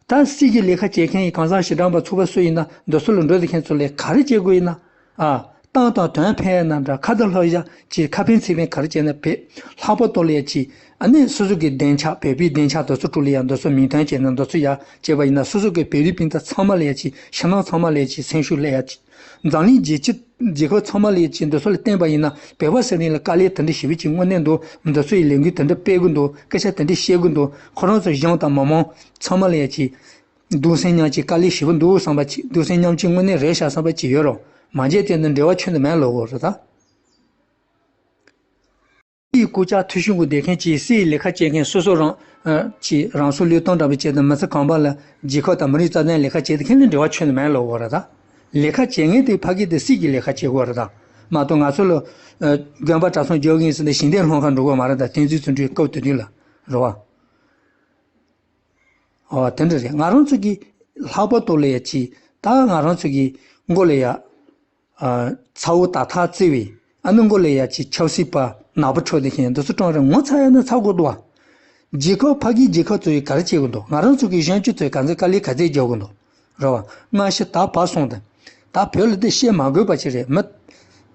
ད་སྲིད་ཀྱི་ལས་ཀ་བྱེད་མཁན་ཡི་གང་ཟག་ཞེ་དྲག་པ་ཚོགས་པ་སུ་ཡིན་ན་འདི་ཚོ་ལ་འགྲོ་དེ་མཁན་ཚོ་ལས་ག་རེ་བྱེད་དགོས་ཡིན་ན། ཨ། ཏང་དང་དོན་ཕན་ཡ་ན་འདྲ། ཁ་ད་ལྷག་བཞག་ཅིག་ཁ་ཕན་ཚིག་ཕན་ག་རེ་བྱས་ན་བེད། ལྷག་པར་དུ་ལ་ཡ་ཅིག་ཨ་ནི་སོ་སོ་གི་སྡིངས་ཆ་བོད་པའི་སྡིངས་ཆ་འདི་ཚོ་དྲུག་ལ་ཡ་འདི་ཚོ་མིང་དོན་བྱས་ན་འདི་ཚོ་ཡ་བྱས་པ་ཡིན་ན་སོ་སོ་གི་བོད་རིགས་སྤུན་ཟླ་ཚང་མ་ལ་ཡ་ཅིག་ཕྱི་ནང་ཚང་མ་ལ་ཡ་ཅིག་སེམས་ཤུགས་སླེབས་ཡ་ཅིག་འཛམ་གླིང་རྒྱལ་སྤྱི་རྒྱལ་ཁབ་ཚང་མ་ལ་ཡ་ཅིག་འདི་ཚོ་ལ་བརྟེན་པ་ཡིན་ན་བོད་པ་ཟེར་མཁན་ལ་དཀའ་ལས་དེ་འདྲ་ཞེ་པོ་ཅིག་དངོས་གནས་འདུག་འདི་ཚོ་ཡི་ལས་འགུལ་དེ་འདྲ་སྤེལ་གི་འདུག་སྐད་ཆ་དེ་འདྲ་བཤད་གི་འདུག་ཁོ་རང་ཚོ་གཞུང་དང་མི་མང་ཚང་མ་ལ་ཡ་ཅིག་གདུང་སེམས་མཉམ་སྐྱེད་དཀའ་ལས་ཞེ་པོ་འདུག་བསམ་པ་ཅིག་གདུང་སེམས་མཉམ་སྐྱེད་དངོས་གནས་རེད་ཤག་བསམ་པ་ཅིག་ཡོད་རུང་མ་བྱས་དེ་ནི་འབྲེལ་བ་ཆོད་ནི་མེད་ལབ་དགོས་རེད་ད། དེའི་སྐུ་ཕྱྭ་ཐུ་བཞུད་གི་སྡེ་མཁན་གྱིས་སྲིད་ལས་ཀ་བྱེད་མཁན་སོ་སོ་རང་ཨ་ཀྱིས་རང་སྲོག་བློས་གཏོང་འདྲ་པོ་བྱས་ཏེ་མི་ཚེ་གང་བར་ལ་རྒྱལ་ཁབ་དང་མི་རིགས་རྩ་དོན་ལས་ཀ་བྱས་ཏེ་ཁས་ལེན་འབྲེལ་བ་ཆོད་ནི་མེད་ལབ་དགོས་རེད་ད། ལས་ཀ་བྱེད་མཁན་དེ་ཕ་གི་དེ་སྲིད་ཀྱི་ལས་ཀ་བྱེད་དགོས་རེད་ད། མ་གཏོགས་ང་ཚོ་ལ་ཨ་དགོན་པ་གྲྭ་ཚང་རྒྱག་གི་ཡིན་ཟེར་ནས་ཞིང་སྡེ་སློང་ག་འགྲོ་དགོས་མ་རེད་ད། བསྟན་འཛིན་བརྩོན་འགྲུས་སྐབས་དེ་དུས་ལ་རེད་བ། ཨོ་དེ་འདྲ་རེད། ང་རང་ཚོ་གི་ལྷག་པར་དུ་ལ་ཡ་ཅིག་ད་ང་རང་ཚོ་གི་མགོ་ལ་ཡ་ཨ་ཚ་བོ་དག་ཐག་བརྩེ་བའི་ཨ་ནི་མགོ་ལ་ཡ་ཅིག་ཆབ་སྲིད་པ་ནག་པོ་འཕྲོག་དེ་ཤེས་འདི་ཚོ་གྲོང་རེད། ངོ་ཚ་ཡ་ན་ཚ་དགོས་འདུག་བ། རྒྱལ་ཁབ་ཕ་གིའི་རྒྱལ་ཁབ་ཚོ་ཡི་ག་རེ་བྱེད་དགོས་འདུག་ང་རང་ཚོ་གི་གཞོན་སྐྱེས་ཚོ་ཡི་ག་ཚོད་དཀའ་ལས་ག་ཚད་རྒྱག་དགོས་འདུག་རེད་བ། སྔ་ཕྱི་ད་བར་སོང་དང་། ད་བོད་ལ་འདི་བཤད་མ་དགོས་པ་ཅིག་རེད་མི།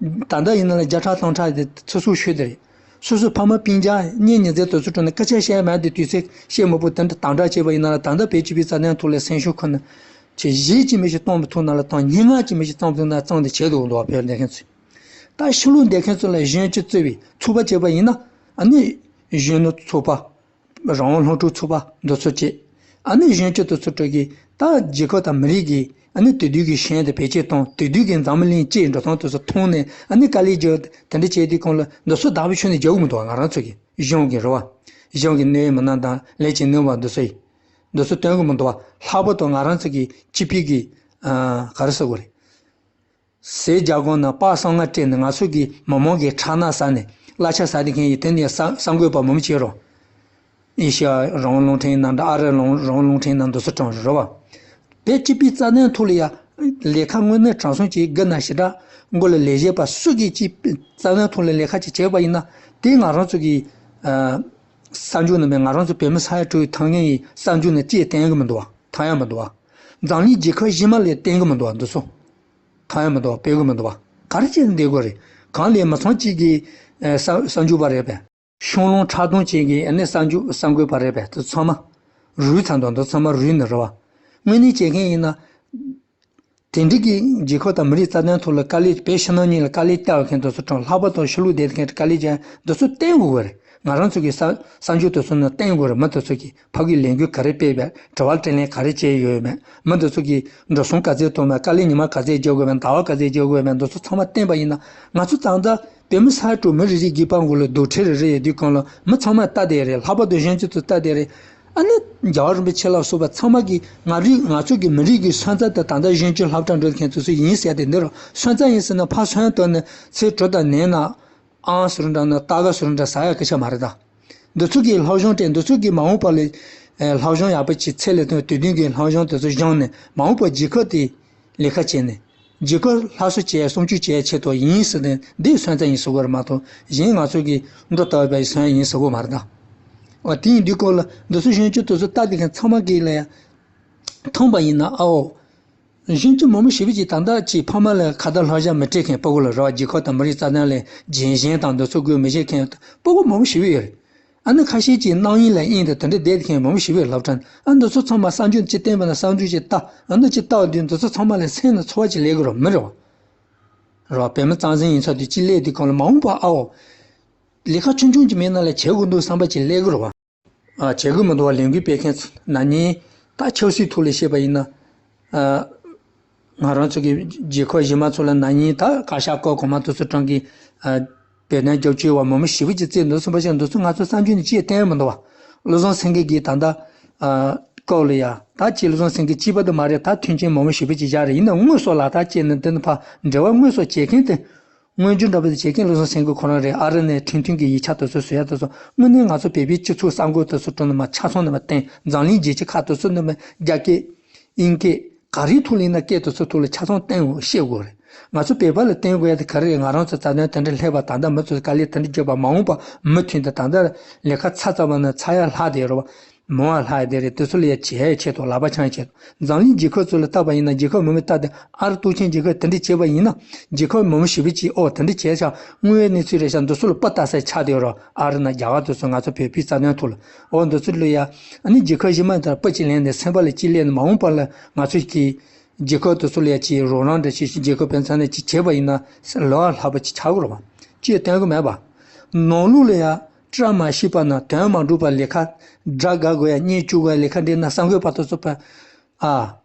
ད་ལྟ་ཡིན་ན་ལ་བརྒྱ་ཕྲག་སྟོང་ཕྲག་དེ་ཚེ་སྲོག་ཤོར་དེ་རེད། སོ་སོའི་ཕ་མ་སྤུན་ཀྱག་གཉེན་ཉེ་ཚན་དེ་ཚོ་ཁྲོད་ནས་སྐད་ཆ་བཤད་མེད་དེ་དུས་ཚོད་བཤད་མི་ཕོད་དེ་འདྲ་དམ་དྲག་བྱས་པ་ཡིན་ན་ལ་ད་ལྟ་བོད་སྤྱི་པའི་རྩ་དོན་ཐོག་ལ་སེམས་ཤུགས་ཁོ་ན་ཆེ་གཞས་ཀྱི་མི་ཞིག་གཏོང་མི་ཐུབ་ན་ལ་དང་སྙན་ངག་གི་མི་ཞིག་བརྩམས་ཐུབ་ན་བརྩམས་ཏེ་བྱེད་དུ་འདུག་བ། བོད་ལས་མཁན་ཚོས་ད་ཕྱི་ལོགས་བསྡད་མཁན་ཚོ་ལ་གཞོན་སྐྱེས་གཙོས་པའི་ཚོགས་པ་བྱས་པ་ཡིན་ན་ཨ་ནི་གཞོན་ནུ་ཚོགས་པ། རང་དབང་སློབ་ཕྲུག་ཚོགས་པ་འདི་ཚོ་བཅས། ཨ་ནི་གཞོན་སྐྱེས་དེ་ཚོ་ཁྲོད་ཀྱི་ད་རྒྱལ་ཁབ་དང་མི་རིགས་ཀྱི་ཨ་ནི་དེང་དུས་ཀྱི་ཤེས་ཡོན་དེ་བེད་སྤྱོད་གཏོང་དེང་དུས་ཀྱི་འཛམ་བུ་གླིང་སྤྱིའི་འགྲོ་སྟངས་དེ་ཚོ་མཐོང་ནས་ཨ་ནི་དཀའ་ལས་རྒྱག་དེ་འདྲ་བྱས་དུས་གང་ལ་འདི་ཚོ་བདག་པོ་ཁྱོན་ནས་རྒྱག་གི་མི་འདུག་བ། ང་རང་ཚོ་གི་གཞུང་གི་རེད་བ། གཞུང་གི་གནད་ཡོད་མི་སྣ་དང་ལས་བྱེད་ནུས་པ་འདི་ཚོ་ཡིས་འདི་ཚོ་སྟོན་གི་མི་འདུག་བ། ལྷག་པར་དུ་ང་རང་ཚོ་གི་སྤྱི་པའི་གི་ཨ་ག་རེ་ཟེར་དགོས་རེད། ཟས་རྒྱ་གོང་ན་སྤགས་སྲང་ལྔ་སྤྲད་ནས་ང་ཚོ་གི་མི་མང་གི་ཁྲག་སྣ་ཟ་ནས་གླ་ཆ་ཟ་བསྡད་མཁན་ཡིན་དེ་ནས་གསར་གསར་འགོད་པ་མང་པོ་བྱས་རོགས། ཨེ་ཤི་ཡ་རང་དབང་རླུང་འཕྲིན་ནང་འདྲ་ཨ་རི་རང་རང་དབང་རླུང་འཕྲིན་ནང་འདུག་སེ་གྲོངས་རེད་བ། བོད་སྤྱི་པའི་རྩ་དོན་ཐོག་ལ་ཡ་ལས་ཀ་དངོས་གནས་དྲང་སྲོང་བྱེད་དགོས་ན་ཞེ་དྲག་མགོ་ལ་ལས་བྱེད་པ་སུ་གིས་ཅིག་རྩ་དོན་ཐོག་ལ་ལས་ཀ་ཅིག་བྱས་པ་ཡིན་ན་དེ་ང་རང་ཚོ་གི་ཨ་གསར་འགྱུར་ནང་མེད་ང་རང་ཚོ་བོད་མི་ས་ཡ་དྲུག་ཐང་ངན་ཡི་གསར་འགྱུར་ནང་ཅིག་བསྟན་གི་མི་འདུག་བ། ཐང་ཡ་མི་འདུག་བ། འཛམ་གླིང་རྒྱལ་ཁབ་གཞན་མ་ལ་བསྟན་གི་མི་འདུག་བ་འདི་ཚོ། ཐང་ཡ་མི་འདུག་བ་སྤེལ་གི་མི་འདུག་བ། ག་རེ་བྱས་ནས་བསྡད་དགོས་རེད། གང་ལས་མི་ཚང་གཅིག་གིས་ཨ་གསར་གསར་འགྱུར་པ་རེད་པས། ཤོང་ལོང་ཁྲག་འཐུང་བྱེད་མཁན་ཨ་ནི་གསར་འགྱུར་གསར་འགོད་པ་རེད་པས་དེ་ཚང་མ། རུལ་ཚར་འདུག་འདི་ཚང་མ་རུལ་ནི་རེད་བ། དངོས་གནས་བྱེད་མཁན་ཡིན་ན། དེ་འདྲ་གི་རྒྱལ་ཁབ་དང་མི་རིགས་རྩ་དོན་ཐོག་ལ་དཀའ་ལས་བོད་ཕྱི་ནང་གཉིས་ལ་དཀའ་ལས་བརྒྱབ་མཁན་དེ་ཚོ་གྲོངས་ལྷག་པར་དུ་ཕྱི་ལོགས་བསྡད་མཁན་དཀའ་ལས་བརྒྱབ་འདི་ཚོ་བསྟན་དགོས་པ་རེད། ང་རང་ཚོ་གི་གསར་གསར་འགྱུར་དེ་ཚོ་ནང་བསྟན་དགོས་རེད། མི་དེ་ཚོ་གིས་ཕ་གིའི་ལས་འགུལ་ག་རེ་སྤེལ་བས་དྲི་བ་དྲིས་ལན་ག་རེ་བྱས་ཡོད་མེད། མི་དེ་ཚོ་གིས་འགྲོ་སོང་ག་ཚད་བཏང་མེད། དཀའ་ལས་ཉི་མ་ག་ཚད་རྒྱག་དགོས་མེད། ཟླ་བ་ག་ཚད་རྒྱག་དགོས་མེད། འདི་ཚོ་ཚང་མ་བསྟན་པ་ཡིན་ན་ང་ཚོ་ད་ལྟ་བོད་མི་ས་ཡ་དྲུག་མི་རེ་རེ་གི་པང་གོ་ལ་རྡོག་ཁྲེ་རེ་རེ་ཡོད་དུས་གང་ལ་མི་ཚང་མ་ལྟ་བསྡད་རེད། ལྷག་པར་དུ་གཞོན་སྐྱེས་ཚོ་ལྟ་བསྡད་རེད། ཨ་ནི་རྒྱལ་བ་རིན་པོ་ཆེ་ལ་སོགས་པ་ཚང་མ་གིས་ང་རིགས་ང་ཚོ་གི་མི་རིགས་ཀྱི་སོན་རྩ་དེ་ད་ལྟ་གཞོན་སྐྱེས་སློབ་གྲྭ་འགྲོ་མཁན་ཚོ་ཚོ་ཡིན་ཟེར་ཏེ་འདི་རུ་སོན་རྩ་ཡིན་ཟེར་ན་ཕར་སོན་དོན་ནི་ཚེ་གྲོད་དང་ནད་ན་ཨང་ཟེར་འདྲ་ན་སྟག་ག་ཟེར་འདྲ་ཟ་ཡ་སྐད་ཆ་མ་རེད་ད། འདི་ཚོ་གི་སློབ་སྦྱོང་སྤྲད་འདི་ཚོ་གི་མ་འོངས་པ་ལ་སློབ་སྦྱོང་ཡག་པོ་ཅིག་ཚད་ལས་ཐོན་དུས་སྟོན་གྱི་སློབ་སྦྱོང་དེ་ཚོ་སྦྱངས་ནས་མ་འོངས་པ་རྒྱལ་ཁབ་དེ་ལས་ཀ་བྱས་ནས། རྒྱལ་ཁབ་སླར་གསོ་བྱེད་སྲུང་སྐྱོབ་བྱེད་ཆེད་དུ་ཡིན་ཟེར་ནས་འདི་སོན་རྩ་ཡིན་ཟེར་དགོས་རེད་མ་གཏོགས་གཞན་ང་ཚོ་གི་འགྲོ་ལྟ་བའི་སོན་ཡིན་ཟེར་དགོས་མ་རེད་ད། འོ་དེ་ཡིན་དུས་སྐོར་ལ་འདི་ཚོ་གཞོན་སྐྱེས་དེ་ཚོ་ལྟ་དེ་མཁན་ཚང་མ་གིས་ལ་ཡ་མཐོང་པ་ཡིན་ན་ཨའོ། གཞོན་སྐྱེས་མང་པོ་ཞེ་པོ་ཅིག་ད་ལྟ་ཅིག་ཕ་མ་ལ་ཁ་བརྡ་ལྷོད་བཞག་མི་སྤྲད་མཁན་ཕྲུ་གུ་ལ་རེ་བ་རྒྱལ་ཁབ་དང་མི་རིགས་རྩ་དོན་ལ་རྒྱལ་ཞེན་དང་འདི་ཚོ་དགོས་མི་བྱེད་མཁན་ཕྲུ་གུ་མང་པོ་ཞེ་པོ་ཡོད་རེད། ཨ་ནི་ཁ་ཤས་ཀྱིས་རྣམ་གཡེང་ལ་གཡེང་དེ་དེ་འདྲ་བསྡད་མཁན་མང་པོ་ཞེ་པོ་ཡོད་སློབ་གྲྭ་ནང་། ཨ་འདི་ཚོ་ཚང་མ་གསར་འགྱུར་ཅིག་བསྟན་པ་ན་གསར་འགྱུར་ཅིག་ལྟ། ཨ་འདི་ཅིག་ལྟ་བ་དུས་འདི་ཚོ་ཚང་མ་ལ་སེམས་ལ་ཚོར་བ་ཅིག་སླེབས་ཀྱི་རེད་མི་རེད་བ། རེད་བ། བོད་མི་གཙང་སེང་ཡིན་ཚོ་དུས་ཅིག་སླེབས་དུས་གང་ལ་མ་འོངས་པ་ཨའོ། ལས་ཀ་ཆུང་ཆུང་ཅིག་མེད་ན་ལས་བྱེད་དགོས་འདུག་བསམ་པ་ཅིག་སླེབས་ཀྱི་རེད་བ། ཨ་བྱེད་དགོས་མི་འདུག་བ། ལས་འགུལ་སྤེལ་མཁན་ཚོ་ན་ནིང་ད་ཆབ་སྲིད་ཐོག་ལ་བཤད་པ་ཡིན་ན། ཨ་ང་རང་ཚོ་གི་རྒྱལ་ཁབ་གཞན་མ་ཚོ་ལ་ན་ནིང་ད་བཀའ་ཤག་སྐབས་གོང་མ་དེ་ཚོ་གྲོངས་གི། ཨ་བོད་དོན་རྒྱབ་སྐྱོར་བ་མང་པོ་ཞེ་པོ་ཅིག་བརྩིས་འདུག་བསམ་པ་ཞིག་འདུག་ཚོ་ང་ཚོ་གསར་འགྱུར་ནས་ཅིག་བསྟན་མི་འདུག་བ། བློ་བཟང་སེང་གེ་གིས་ད་ལྟ་ཨ་སྐབས་ལ་ཡ་ད་ཅིག་བློ་བཟང་སེང་གེ་གཅིག་པ་དུ་མ་རེད། ད་མཐུན་རྐྱེན་མང་པོ་ཞེ་པོ་ཅིག་བཞག་རེད། ཡིན་ན་དངོས་སུ་ལག་བསྟར་བྱས་ནས་འདི་ནི་ཕ་འབྲེལ་བ་དངོས་སུ་བྱེད་མཁན་དེ། མངོན་བརྗོད་འདྲ་པོ་དེ་བྱེད་མཁན་བློ་བཟང་སེང་གེ་ཁོ་རང་རེད། ཨ་རི་ནས་ཁྲིན་ཐུན་གྱི་ཡིག་ཆ་དེ་ཚོ་བཟོ་ཡ་དེ་ཚོ་དངོས་གནས་ང་ཚོ་བོད་པའི་སྤྱི་ཚོགས་གསར་འགོད་དེ་ཚོ་སྤྲོ་ནས་མ་ཆ་ཚང་ནས་མ་བསྟན། འཛམ་གླིང་རྒྱལ་སྤྱི་ཁག་དེ་ཚོ་ནས་མ་རྒྱ་སྐད། དབྱིན་སྐད། ག་རེའི་ཐོག་ལ་ཡིན་ན་སྐད་དེ་ཚོ་ཐོག་ལ་ཆ་ཚང་བསྟན་དགོས་བཤད་དགོས་རེད། ང་ཚོ་བོད་པ་ལ་བསྟན་དགོས་ཡ་དེ་ག་རེ་རེད། ང་རང་ཚོ་རྩ་དོན་དེ་འདྲ་སླེབས་པ། ད་ལྟ་མི་ཚོས་དཀའ་ལས་དེ་འདྲ་བརྒྱབ་པ་མ་འོངས་པ་མུ་མཐུད་དུ་ད་ལྟ་ལས་ཀ་ཚ་ཚ་བ་ན་ཚ་ཡ་ལྷག་དེ་རེད་བ། མང་བ་ལྷག་དེ་རེད། དེ་ཚོ་ལ་ཡ་བྱེད་ཡ་ཆེད་དུ་ལག་པ་འཆང་ཡ་ཆེད་དུ། འཛམ་གླིང་རྒྱལ་ཁབ་ཚོ་ལ་བལྟས་པ་ཡིན་ན། རྒྱལ་ཁབ་མང་པོས་བལྟས་ཏེ་ཨ་རི་སྟོབས་ཆེན་རྒྱལ་ཁབ་དེ་འདྲ་བྱས་པ་ཡིན་ན། རྒྱལ་ཁབ་མང་པོ་ཞེ་པོ་ཅིག་ཨོ་དེ་འདྲ་བྱས་ཤག་དངོས་ཡོད་གནས་ཚུལ་རེད་ཤག་འདི་ཚོ་ལ་སྤུ་ལྟ་སའི་ཆ་དེ་ཡོད་རེད། ཨ་རི་ན་རྒྱ་གར་དེ་ཚོ་ང་ཚོ་བོད་པའི་རྩ་དོན་ཐོག་ལ་ཨོ་འདི་ཚོ་ལ་ཡ། ཨ་ནི་རྒྱལ་ཁབ་གཞན་མ་དེར་སྤུ་ཅིག་ལེན་ནས་སེམས་པ་ལ་ཅིག་སླེབས་ནས་མ་འོངས་པ་ལ་ང་ཚོ་གི་རྒྱལ་ཁབ་དེ་ཚོ་ལ་ཡ་ཅིག་རོགས་རམ་འདྲ་ཅིག་རྒྱལ་ཁབ་ཕན་ཚུན་ནས་ཅིག་བྱས་པ་ཡིན་ན་ལོ་ལ་ལྷག་པ་ཅིག་ཆགས་ཀྱི་རེད་བ། ཅིག་བསྟན་གི་མེད་པ། ནང་ལོགས་ལ་ཡ་བཀྲ་མ་ཤིས་པ་ན་དོན་མ་འགྲུབ་པ། ལས་ཀ་དགྲ་དགའ་དགོས་ཡ་གཉེན་སྐྱོ་དགོས་ཡ་ལས་ཀ་འདྲ་ན་གསར་འགོད་པ་དེ་ཚོ་པ་ཨ།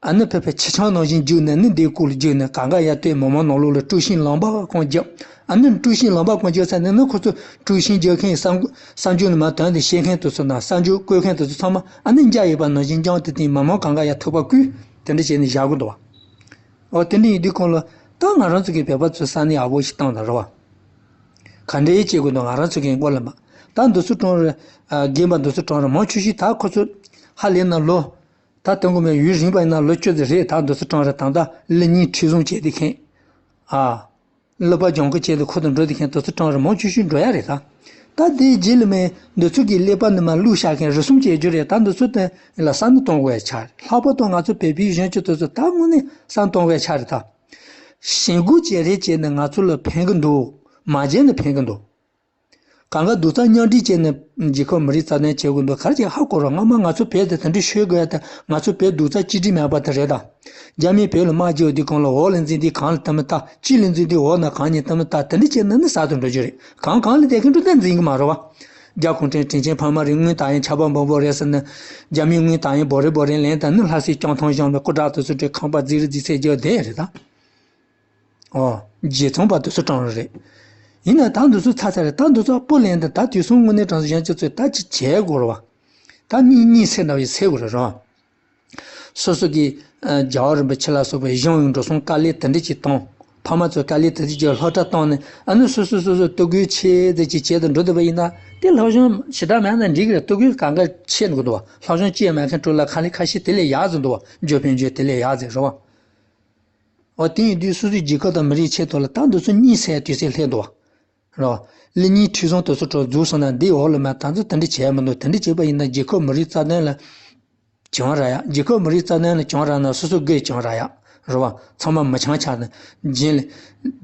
ཨ་ནི་ཕལ་ཕལ་ཁྱི་སྤྱང་ནང་བཞིན་རྒྱུགས་ནས་ནི་འདིའི་སྐོར་ལ་རྒྱུགས་ནས་གང་ག་ཡར་བལྟས། མི་མང་ནང་ལོགས་ལ་དཀྲུག་ཤིང་ལངས་པ་གང་རྒྱབ། ཨ་ནི་དཀྲུག་ཤིང་ལངས་པ་གང་རྒྱབ་ཚར་ནས་ནི་ཁོ་ཚོ་དཀྲུག་ཤིང་རྒྱག་མཁན་གསར་འགོད་གསར་འགྱུར་ནི་མ་དོན་དེ་བཤད་མཁན་དེ་ཚོ་དང་གསར་འགྱུར་བཀོད་མཁན་དེ་ཚོ་ཚང་མ་ཨ་ནི་འཇའ་ཡོད་པ་ནང་བཞིན་རྐྱང་དེ་སྟེང་མི་མང་གང་ག་ཡར་ཐུག་པ་བསྐུལ་དེ་འདྲ་བྱས་ནས་བཞག་གི་འདུག་བ། འོ་དེ་འདྲ་ཡིན་དུས་གང་ལ་ད་ང་རང་ཚོ་གི་བོད་པ་ཚོའི་ས་གནས་ཡག་པོ་ཞིག་བཏང་དང་རེད་བ། ག་འདྲའི་བྱེད་དགོས་འདུག་ང་རང་ཚོ་གི་མགོ་ལ་མ་ད་འདི་ཚོ་གྲོང་རེད། རྒན་པ་འདི་ཚོ་གྲོང་རེད། མང་ཆེ་ཤོས་ད་ཁོ་ཚོ་ཧ་ལས་ན་ལོ། ད་དེ་ངོ་མའི་ཡུན་རིང་བ་ཡིན་ན་ལོ་བཅུ་ཙམ་རེད། ད་འདི་ཚོ་གྲོང་རེད། ད་ལྟ་གླུ་རྙིང་ཁྲི་བཟུང་བྱས་ཏེ་མཁན། ཨ། གླུ་པ་ལྗང་ཁུ་བྱས་ཏེ་ཁོ་དང་འགྲོ་དེ་མཁན་འདི་ཚོ་གྲོང་རེད། མང་ཆེ་ཤོས་འགྲོ་ཡ་རེད་ད། ད་དེའི་རྗེས་ལ་མེད་འདི་ཚོ་གི་ཀླད་པ་ནི་མ་བླུགས་བཞག་མཁན་རུལ་སུངས་བྱེད་རྒྱུ་རེད། ད་འདི་ཚོ་དེ་ལ་བསམ་བློ་གཏོང་དགོས་ཡ་ཆགས་རེད། ལྷག་པར་དུ་ང་ཚོ་བོད་པའི་གཞོན་སྐྱེས་དེ་ཚོ་ད་དངོས་གནས་བསམ་བློ་གཏོང་དགོས་ཡ་ཆགས་རེད་ད། ཞེན་ཁོག་བྱས་རེད་བྱས་ནས་ང་ཚོ་ལ་ཕན་གི་འདུག་མ་བྱས་ནས་ཕན་གི་འདུག་གང་ག་རྡོག་རྩ་མཉམ་འབྲེལ་བྱས་ནས་རྒྱལ་ཁབ་མི་རིགས་རྩ་དོན་བྱེད་དགོས་འདུག་ག་རེ་བྱས་ཧ་གོ་རོགས། སྔ་མ་ང་ཚོ་བོད་དེ་དེ་འདྲ་ཤོད་དགོས་ཡ་དེ་ང་ཚོ་བོད་རྡོག་རྩ་གཅིག་སྒྲིལ་མེད་པ་དེ་རེད་ད། རྒྱ་མིས་བོད་ལ་དམག་རྒྱག་དུས་གང་ལ་འོག་ལ་འཛིང་དུས་གང་ལ་དེ་མི་ལྟ། དཀྱིལ་ལ་འཛིང་དུས་འོག་ན་གང་ཉིད་དེ་མི་ལྟ། དེ་འདྲ་བྱས་ན་ནི་ཟད་དུ་འགྲོ་རྒྱུ་རེད། གང་གང་ལ་བསྡད་མཁན་འགྲོ་དེ་འཛིང་གི་མ་རེད་བ། རྒྱ་གུང་ཁྲན་དྲིན་ཆེན་ཕ་མ་རེད། དངུལ་ད་ཡིན་ཆབ་འབོལ་པོ་རེད་ཟེར་ནས། རྒྱ་མིའི་དངུལ་ད་ཡིན་བོ་རེ་བོ་རེ་ལེན་དང་ནི་ལྷ་སའི་སྐྱོང་ཐང་བཞེངས་པའི་སྐུ་དྲག་དེ་ཚོ་འདྲ་ཁང་པ་རྫིག་རི་རྫིག་ཚད་རྒྱག་བསྡད་རེད་ད། ཨོ། རྗེ་ཚོང་པ་དེ་ཚོ་གྲོང་རེད། ཡིན་ན་ད་འདི་ཚོ་ཚ་ཚ་རེད། ད་འདི་ཚོ་སྤུ་ལེན་དེ་ད་དུས་སང་དངོས་གནས་དྲང་གཞོན་སྐྱེས་ཚོས་ད་ཅི་བྱེད་དགོས་རེད་བ། ད་གཉིད་གཉིད་སད་འདྲ་བའི་སད་དགོས་རེད་རོ། སོ་སོ་གི་ཨ། རྒྱལ་བ་རིན་པོ་ཆེ་ལ་སོགས་པའི་གཞུང་ཡོངས་འགྲོ་སོང་དཀའ་ལས་དེ་འདྲ་ཅིག་གཏོང་། ཕ་མ་ཚོས་དཀའ་ལས་དེ་འདྲ་ཅིག་སློབ་གྲྭ་བཏང་ནས་ཨ་ནི་སོ་སོ་སོ་སོ་སྟོབས་གོས་ཆེ་དེ་ཅིག་བྱས་ཏེ་འགྲོ་བསྡད་པ་ཡིན་ན་དེ་སློབ་སྦྱོང་ཞེ་དྲག་མེད་ན་འགྲིག་གི་རེད། སྟོབས་གོས་གང་ག་ཆེ་འགྲོ་གི་འདུག་བ། སློབ་སྦྱོང་ཅི་ཡང་མེད་མཁན་ཁྲོད་ལ་ཁ་ལས་ཁ་ཤས་དེ་ལས་ཡག་ཟིན་འདུག་བ། འཇོ་ཕན་འཇོ་དེ་ལས་ཡག་ཟིན་རེད་བ། འོ་དེ་ཡིན་དུས་སོ་སོའི་རྒྱལ་ཁབ་དང་མི་རིགས་ཆེད་དུ་ལ་ད་འདི་ཚོ་གཉིད་སད་དུས་ཚོད་སླེབས་འདུག་བ། རོ། གླུ་རྙིང་ཁྲི་བཟང་དེ་ཚོ་གྲོགས་འཛུགས་སོང་ན་འདི་འོག་ལ་མ་ད་ཚོ་དེ་འདྲ་བྱས་མི་འདུག་དེ་འདྲ་བྱས་པ་ཡིན་ན་རྒྱལ་ཁབ་མི་རིགས་རྩ་དོན་ལ་བྱང་ར་ཡག་རྒྱལ་ཁབ་མི་རིགས་རྩ་དོན་ལ་བྱང་ར་ན་སོ་སོ་སྒེར་བྱང་ར་ཡག་རོ་བ། ཚང་མ་མི་བྱང་ཆགས་ན་རྗེས་ལ་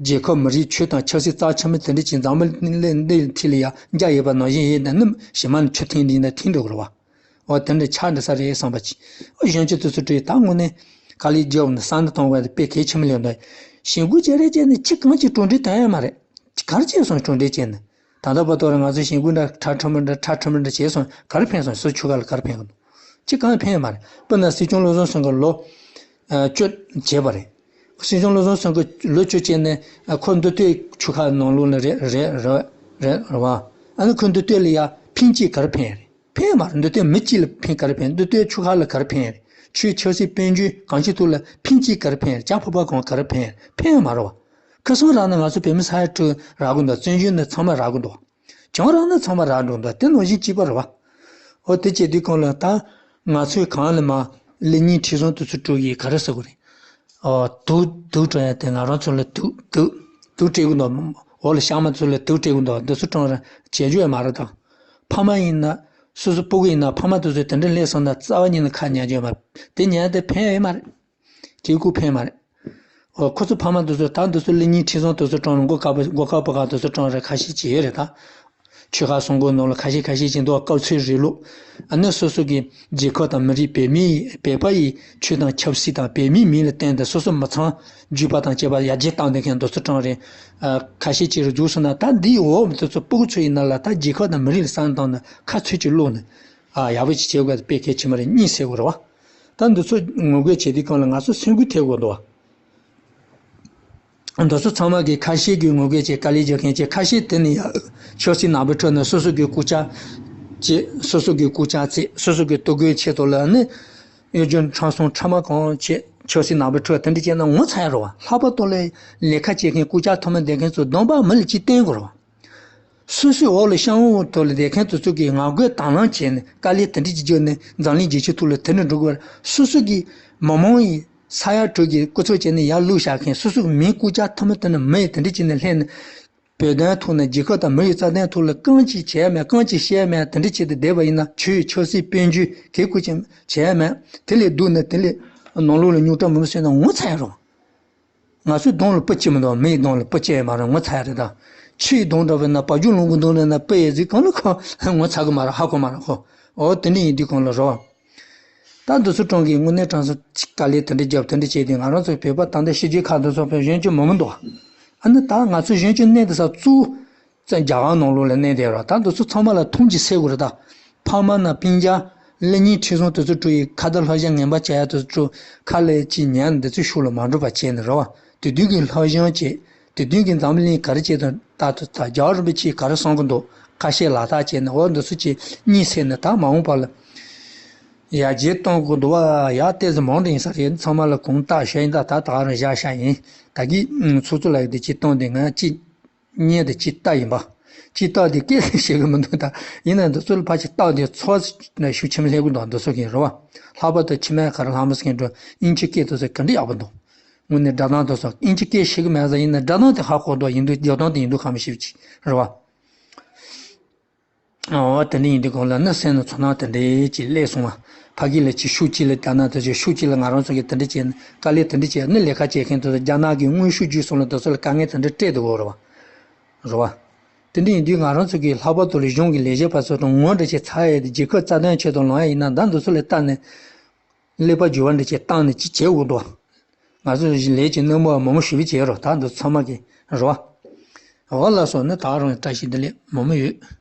རྒྱལ་ཁབ་མི་རིགས་ཆོས་དང་ཆབ་སྲིད་རྩ་ཆེན་མོ་དེ་འདྲ་ཅིག་འཛམ་བུ་གླིང་འདི་ཐད་ལ་ཡ་འཇའ་ཡོད་པ་ནང་བཞིན་ཡོད་ན་ནི་ཞི་མ་ནི་ཆུ་ཐིགས་འདི་ཡིན་ན་ཐིགས་འགྲོ་གི་རོ་བ། འོ་དེ་འདྲ་ཆགས་འདྲ་ས་རེད་བསམ་པ་ཅིག་འོ་གཞོན་སྐྱེས་དེ་ཚོ་གྲོས་ད་དངོས་གནས་དཀའ་ལས་རྒྱབ་ནས་བསམ་བློ་གཏོང་དགོས་དེ་དཔེ་གལ་ཆེན་པོ་ལས་འདུག་ཞེན་ཁོག་བྱས་རེད་བྱས་ནས་ཁྱི་གང་ཅིག་གྲོས་འདྲི་དོན་ཡོད་མ་རེད། ག་རེ་བྱས་སོང་གྲོས་འདྲི་བྱས་ནས། ད་ལྟ་བར་དུ་ར་ང་ཚོ་ཞེན་ཁོག་འདྲ་ཁྲ་ཁྲ་མོ་འདྲ་ཁྲ་ཁྲ་མོ་འདྲ་བྱས་སོང་ག་རེ་ཕན་སོང་སུ་ཆོལ་ཁ་ལ་ག་རེ་ཕན་གི་འདུག་ཅི་གང་ཕན་ཡོད་མ་རེད། དཔེར་ན་སྲིད་སྐྱོང་བློ་བཟང་སེང་གེ་ལོ་བཅུ་བྱས་པ་རེད། སྲིད་སྐྱོང་བློ་བཟང་སེང་གེ་ལོ་བཅུ་བྱས་ནས་ཁོ་འདི་ལྟོས་ཆོལ་ཁ་ནང་ལོགས་ལ་རེད་རེད་རེད་རེད་རེད་བ། ཨ་ནི་ཁོ་འདི་ལྟོས་ལ་ཡ་ཕན་ཅི་ག་རེ་ཕན་རེད། ཕན་མ་རེད། འདི་ལྟོས་མི་གཅིག་ལ་ཕན་ག་རེ་ཕན། འདི་ལྟོས་ཆོལ་ཁ་ལ་ག་རེ་ཕན་རེད། ཆོས་ཆབ་སྲིད་དཔལ་འབྱོར་གང་ཅིའི་ཐོག་ལ་ཕན་གཅིག་ག་རེ་ཕན་རེད། ཇ་ཕོར་པ་གང་ག་རེ་ཕན་རེད། ཕན་མ་རེད་བ། ཁ་སང་རག་ན་ང་ཚོ་བོད་མི་ས་ཡ་དྲུག་རག་གི་འདུག་བཙན་བྱོལ་ནས་ཚང་མ་རག་གི་འདུག་བྱང་རག་ན་ཚང་མ་རག་འགྲོ་འདུག་དེ་ནང་བཞིན་གཅིག་པ་རེད་བ། འོ་དེ་བྱེད་དུས་གང་ལ་ད་ང་ཚོའི་གང་ལ་མ་གླུ་རྙིང་ཁྲི་བཟང་དེ་ཚོ་དཀྲུག་གིས་ག་རེ་ཟེར་དགོས་རེད། འོ་དུག་དུག་སྤྲོད་ཡ་དེ་ང་རང་ཚོ་ལ་དུག་དུག་དུག་སྤྲད་གི་འདུག་འོག་ལ་ཤག་མ་ཚོ་ལ་དུག་སྤྲད་གི་འདུག་འདི་ཚོ་གྲོང་ར་བྱེད་རྒྱུ་ཡོད་མ་རེད་དང་། ཕ་མ་ཡིན་ན་སོ་སོ་སྤུ་གུ་ཡིན་ན་ཕ་མ་དེ་ཚོས་དེ་འདྲ་སླེབས་སོང་ན་རྩ་བ་ཉིད་ནས་ཁ་ཉན་རྒྱུ་ཡོད་མ་རེད། དེ་ཉན་དེ་ཕན་ཡོད་མ་རེད། སྐྱེ་དགུ་ཕན་མ་རེད། འོ་ཁོ་ཚོ་ཕ་མ་དེ་ཚོ་ད་འདི་ཚོ་གླུ་རྙིང་ཁྲི་བཟང་དེ་ཚོ་གྲོང་ར་མགོ་དཀར་པོ་མགོ་དཀར་པོ་ག་དེ་ཚོ་གྲོང་ར་ཁ་ཤས་ཅིག་ཡོད་རེད་ད། ཆོལ་ཁ་གསུམ་གོ་ནང་ལ་ཁ་ཤས་ཁ་ཤས་ཅིག་འདུག་སྐབས་འཚོལ་རེད་ལུགས། ཨ་ནི་སོ་སོ་གི་རྒྱལ་ཁབ་དང་མི་རིགས་བོད་མི་བོད་པ་ཡི་ཆོས་དང་ཆབ་སྲིད་དང་བོད་མིའི་མིང་ལ་བརྟེན་ཏེ་སོ་སོ་མི་ཚང་རྒྱུད་པ་དང་བཅས་པ་ཡར་རྒྱས་བཏང་བསྡད་མཁན་དེ་ཚོ་གྲོང་ར་ཁ་ཤས་ཅིག་རུ་འཇུག་སོང་ན་ད་འདིའི་འོག་མི་དེ་ཚོ་སྤུ་གུ་ཚོ་ཡིན་ན་ལ་ད་རྒྱལ་ཁབ་དང་མི་རིགས་ལ་བསམ་བཏང་ན་ཁ་ཚུད་ཅིག་བླུགས་ནས་ཡག་པོ་ཅིག་བྱེད་དགོས་དེ་དཔེ་གལ་ཆེན་པོ་རེད། གཉིད་སད་དགོས་རེད་བ། ད་འདི་ཚོ་ངོ་རྒོལ་བྱེད་དུས་གང་ལ་ང་ཚོ་སེམས་འགུལ་ཐེབས་དགོས་འདུག་བ། འདི་ཚོ་ཚང་མ་གིས་ཁ་ཤས་ཀྱིས་ངོ་རྒོལ་བྱེད། དཀའ་ལས་རྒྱག་མཁན་བྱེད། ཁ་ཤས་དེ་ནི་ཡང་ཆབ་སྲིད་ནག་པོའི་ཁྲོད་ནས་སོ་སོ་གི་སྐུ་ཕྱྭ་བྱེད། སོ་སོ་གི་སྐུ་ཕྱྭ་བྱེད། སོ་སོ་གི་ལྟོ་གོས་ཆེད་དུ་ལ་ནི་གཡོ་སྒྱུ་ཁྲམ་གསུམ་ཁྲམ་མ་གང་བྱེད། ཆབ་སྲིད་ནང་པའི་ཁྲོད་དེ་འདྲ་བྱས་ན་ངོ་ཚ་ཡ་རེད་བ། ལྷག་པར་དུ་ལས་ལས་ཀ་བྱེད་མཁན་སྐུ་ཕྱྭ་ཐོག་མ་བསྡད་མཁན་ཚོ་སྡོམ་པ་མི་ལ་གཅིག་བསྟན་དགོས་རེད་བ། སོ་སོའི་འོག་ལ་གཤམ་འོག་ཐོག་ལ་བསྡད་མཁན་དེ་ཚོ་གིས་ངག་སྒོས་དང་བླངས་བྱས་ནས་དཀའ་ལས་དེ་འདྲ་ཅིག་བརྒྱབ་ནས་འཛམ་གླིང་རྒྱལ་སྤྱིའི་ཐོག་ལ་དེ་འདྲ་འགྲོ་དགོས་པར། སོ་སོ་གི་མི་མང་ཡི་ས་ཡ་དྲུག་གི་སྐུ་ཚབ་བྱས་ནས་ཡར་བླུགས་བཞག་མཁན། སོ་སོ་གི་མིང་སྐུ་ཕྱྭ་ཐོག་མ་དེ་ནས་མི་ཡི་དེ་འདྲ་བྱས་ནས་སླེབས་ནས། བོད་དོན་ཐོག་ནས་རྒྱལ་ཁབ་དང་མི་རིགས་རྩ་དོན་ཐོག་ལ་རྐང་གཅིག་བྱས་མེད། རྐང་གཅིག་བཤད་མེད། དེ་འདྲ་བྱས་ཏེ་བསྡད་པ་ཡིན་ན། ཆོས་ཆབ་སྲིད་དཔལ་འབྱོར་གལ་དགོས་ཅན་བྱས་མེད། དེ་ལས་སྡུག་ན་དེ་ལས་ནང་ལོགས་ལ་རྙོག་དྲ་མང་པོ་བཟོས་ན་ངོ་ཚ་ཡ་རེད། ང་ཚོའི་གདོང་ལ་སྤུ་སྐྱེས་མི་འདུག་མི་ཡི་གདོང་ལ་སྤུ་སྐྱེས་ཡ་མ་རེད། ངོ་ཚ་ཡ་རེད་ད། ཆུ་ཡི་གདོང་འདྲ་བས་ན་བ་ཕྱུགས་ལུང་གི་གདོང་ལ་ན་སྤུ་ཡི་གཟིག་གང་ལ་ཁོ་ངོ་ཚ་གི་མ་རེད། ཧ་གོ་མ་རེད་ཁོ། འོ་དེ་འདྲ་ཡིན་དུས་གང་ལ་རོ། ད་འདི་ཚོ་གྲོང་གི་དངོས་གནས་དྲང་སོ་ཅིག་དཀའ་ལས་དེ་འདྲ་རྒྱབ་དེ་འདྲ་བྱས་ཏེ། ང་རང་ཚོ་བོད་པ་ད་ལྟ་ཕྱི་རྒྱལ་ཁག་འདི་ཚོ་བོད་གཞོན་སྐྱེས་མང་མི་འདུག་ཨ་ནི་ད་ང་ཚོ་གཞོན་སྐྱེས་གནས་དེ་ས་གཙོ་བོ་རྒྱ་གར་ནང་ལོགས་ལ་གནས་བསྡད་ར། ད་འདི་ཚོ་ཚང་མ་ལ་ཐུགས་རྗེ་ཆེ་དགོས་རེད་ད། ཕ་མ་ན་སྤུན་ཀྱག་གླུ་རྙིང་ཁྲིད་སོང་དེ་ཚོ་དྲུག་ཡི་ཁ་བརྡ་བསླབ་བྱ་ངན་པ་བྱ་ཡ་དེ་ཚོ་དྲུག་ཁ་ལས་ཅིག་ཉན་འདི་ཚོ་ཤུགས་ལ་མ་འགྲོ་བ་བྱས་ནས་རེད་བ། དེ་དུས་ཀྱི་བསླབ་སྦྱོང་བྱས། དེ་དུས་ཀྱི་འཛམ་གླིང་ག་རེ་བྱས་དང་ད་ལྟ་ད་རྒྱལ་བ་རིན་པོ་ཆེས་ག་རེ་གསུང་གི་འདུག་ཁ་བཤད་ལག་བསྟར་བྱས་ནས། འོ་འདི་ཚོ་ཅིག་གཉིད་སད་ནས་ད་མ་འོངས་པ་ལ་ཡར་རྒྱས་གཏོང་དགོས་འདུག་བ། ཡར་ཏོག་ཙམ་མང་དྲགས་ཡིན་ས་རེད། ཚང་མ་ལ་གུང་བཏགས་བཞག་ཡིན། ད་ད་ད་ག་རང་བཞག་བཞག་ཡིན། ད་གི་ཚོགས་གཙོ་ལགས་ཀྱིས་འདི་ཅིག་བཏང་དེ་ང་ཅིག་བརྙན་དེ་ཅིག་བལྟས་ཡིན་པ། ཅིག་བལྟས་དེ་སྐད་ཆ་བཤད་གི་མི་འདུག་ད་ཡིན་ན་འདི་ཚོ་ལ་ཕར་ཅིག་བལྟས་དེ་ཚོར་ཤུགས་ཆེན་པོ་སླེབས་གི་འདུག་འདི་ཚོ་གིས་རེད་བ། ལྷག་པར་དུ་ཕྱི་མ་ག་རེ་ལྷག་མ་ཟེར་མཁན་འགྲོ། དབྱིན་ཇི་སྐད་དེ་ཚོ་ག་འདྲ་ཡག་པོ་འདུག་དངོས་གནས་སྒྲ་གདངས་དེ་ཚོ། དབྱིན་ཇི་སྐད་ཤེས་གི་མེད་ས་ཡིན་ན་སྒྲ་གདངས་དེ་ཧ་གོ་འདུག་ཡིན་འདུག་རྒྱག་སྟངས་དེ་ཡིན་འདུག་གང་མི་ཤེས་ཀྱི་རེད་བ། འོ་དེ་འདྲ་ཡིན་དུས་གང་ལ་ནི་སེམས་ནང་ཚོར་སྣང་དེ་འདྲ་ཅིག་སླེབས་སོང་བ། ཕ་གི་ལ་ཅིག་ཤུགས་ཅིག་ལ་རྒྱ་ནག་དེ་ཚོས་ཤུགས་ཅིག་ལ་ང་རང་ཚོ་གིས་དེ་འདྲ་བྱས་ནས་དཀའ་ལས་དེ་འདྲ་བྱས་ནས་ལས་ཀ་བྱེད་མཁན་དེ་ཚོ་རྒྱ་ནག་གིས་དངོས་ཤུགས་བརྒྱུད་སོང་ལ་དེ་ཚོ་ལ་དཀའ་ངལ་དེ་འདྲ་སྤྲད་འདུག་གོ་རེད་བ། རེད་བ། དེ་འདྲ་ཡིན་དུས་ང་རང་ཚོ་གིས་ལྷག་པར་དུ་ལས་གཞུང་གི་ལས་བྱེད་པ་ཚོ་དང་ངོ་འདྲ་ཅིག་ཚ་ཡས་དེ་རྒྱལ་ཁབ་རྩ་དོན་ཆེད་དུ་ལོང་ཡ་ཡིན་ན། ད་འདི་ཚོ་ལ་བལྟས་ནས་ཀླད་པ་འགྱུར་བ་འདྲ་ཅིག་བཏང་ནས་ཅིག་བྱེད་དགོས་འདུག་ང་ཚོ་ལས་ཀྱི་སྣེ་མོ་མང་པོ་ཞེ་པོ་བྱས་རོགས། ད་འདི་ཚང་མ་གི་རོགས། འོ་ལགས་སོ། ནི་ད་རུང་བཀྲ་ཤིས་བདེ་ལེགས་མང་པོ་ཡོད།